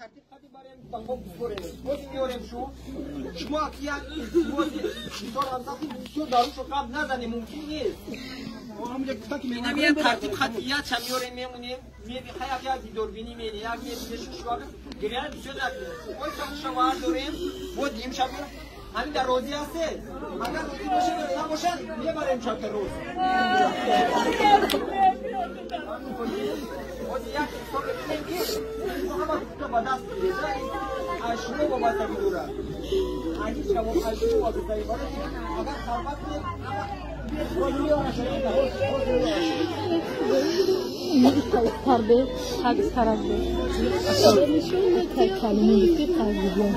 Тартиб қади барем, ба хоб бихӯрем. Боз меорем шу. Шумо як илтимоси бисёр ҳамсахти бисёр дарушо гап назанем, мумкин нест. Инам тартиб хати яча меорем, мемонем, меби як дидорбинӣ мени, як мебинешу шуа гиряна бисёр накунем. Ой шавар дорем, бо дим шаб ҳамин дар розӣ ҳастед? Агар розӣ бошед, набошад, мебарем шабта рӯз. Боз як ҳисоб мекунем, ки шумо ҳама ҳуқуқро ба даст гиред. Аз шумо вобастагӣ дорад. Аз ҳеҷ камо аз шумо вобастагӣ. Барои агар халват кунед, Тарбе, так тарабе. Калиме ки тарбия.